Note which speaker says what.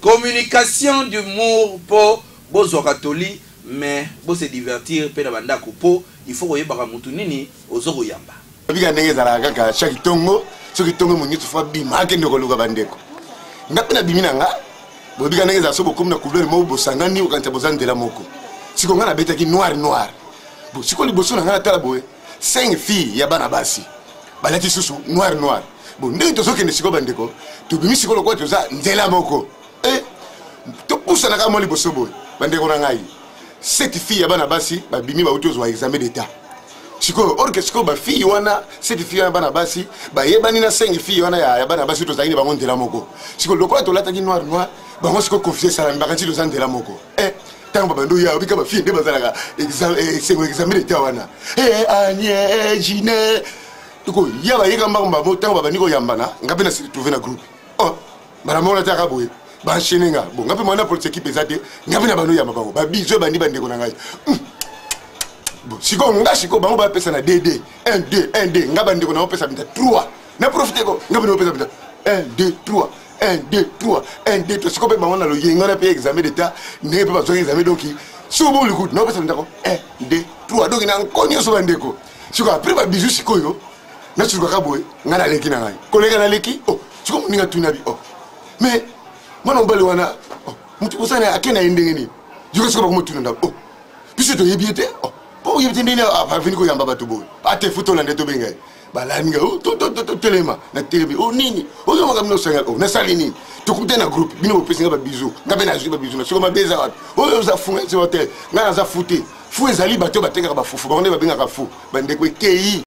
Speaker 1: Communication d'humour po bozwaka toli mais bo se divertir pe na ba ndako po il faut koyebaka mutu nini ozo koyamba.
Speaker 2: Bika ndenge ezalaka kaka chaque tongo, soki tongo mo nyonso fo abima akende koluka bandeko. Nga mpe nabimi na nga, bobika ndenge ezala so bokomi na couleur moko bosangani okanisa boza nzela moko. Siko nga nabetaki noir noir. Bo siko liboso na nga natala boye 5 filles ya bana basi balati susu noir noir. Bo ndenge tozokende sikoyo bandeko, tobimi sikoyo lokola toza nzela moko. Eh, topusanaka mwa liboso boye bandeko na ngai sept fille ya bana basi babimi bauti ozwa examen d'état sikoyo orke sikoyo bafille wana sept fille wana bana basi bayebani na cinq fille wana ya bana basi tozalaki na bango nzela moko sikoyo lokola tolataki noir noir bango sikoyo confusion esalami bakanisi toza nzela moko eh, ntango babandi oya obika bafille nde bazalaka esengo examen d'état wana eh, anie eh, jine ya bayeka mbango bango ntango babandi koyambana nga mpe na se retrouve na groupe oh, mbala moko nataka boye baenchaîne nga bon nga mpe mwana police équipe eza te nga mpe na bando yamba bango babizo ebandi bandeko na ngai hmm. Bon sikoyo nga sikoyo bango bapesa na 2 2 1 2 1 2 nga bandeko na bapesa binta 3 na profite ko nga mpe na bapesa binta 1 2 3 1 2 3 1 2 3 sikoyo mpe bango na loyenga na mpe examen d'état ndenge mpe bazwaki examen donc soki bolikutu na bapesa binta ko 1 2 3 donc na nko nyonso bandeko sikoyo après babizu sikoyo nasukaka boye ngai naleki na ngai koleka naleki oh sikoyo moninga tuna bi oh mais mwana mobali wana oh, moto osala ake na ye ndenge nini yoka sikoyo bakomotuna ndako oh biso toyebi ye te oh mpo oyebi te ndenge aveni koyamba bato boye ate futola nde tobenga ye balandi ngai oh, totelema na telemi o oh, nini oyo makambo nosanga o oh, nasali nini tokuta na groupe bino bopesi ngai babizu ngai mpe nazwi babizu na siko mabe eza wapi oyo oza funga te ngai naza fu te fu ezali bato oyo batekaka bafufu bango nde babengaka fu bandeko ekei.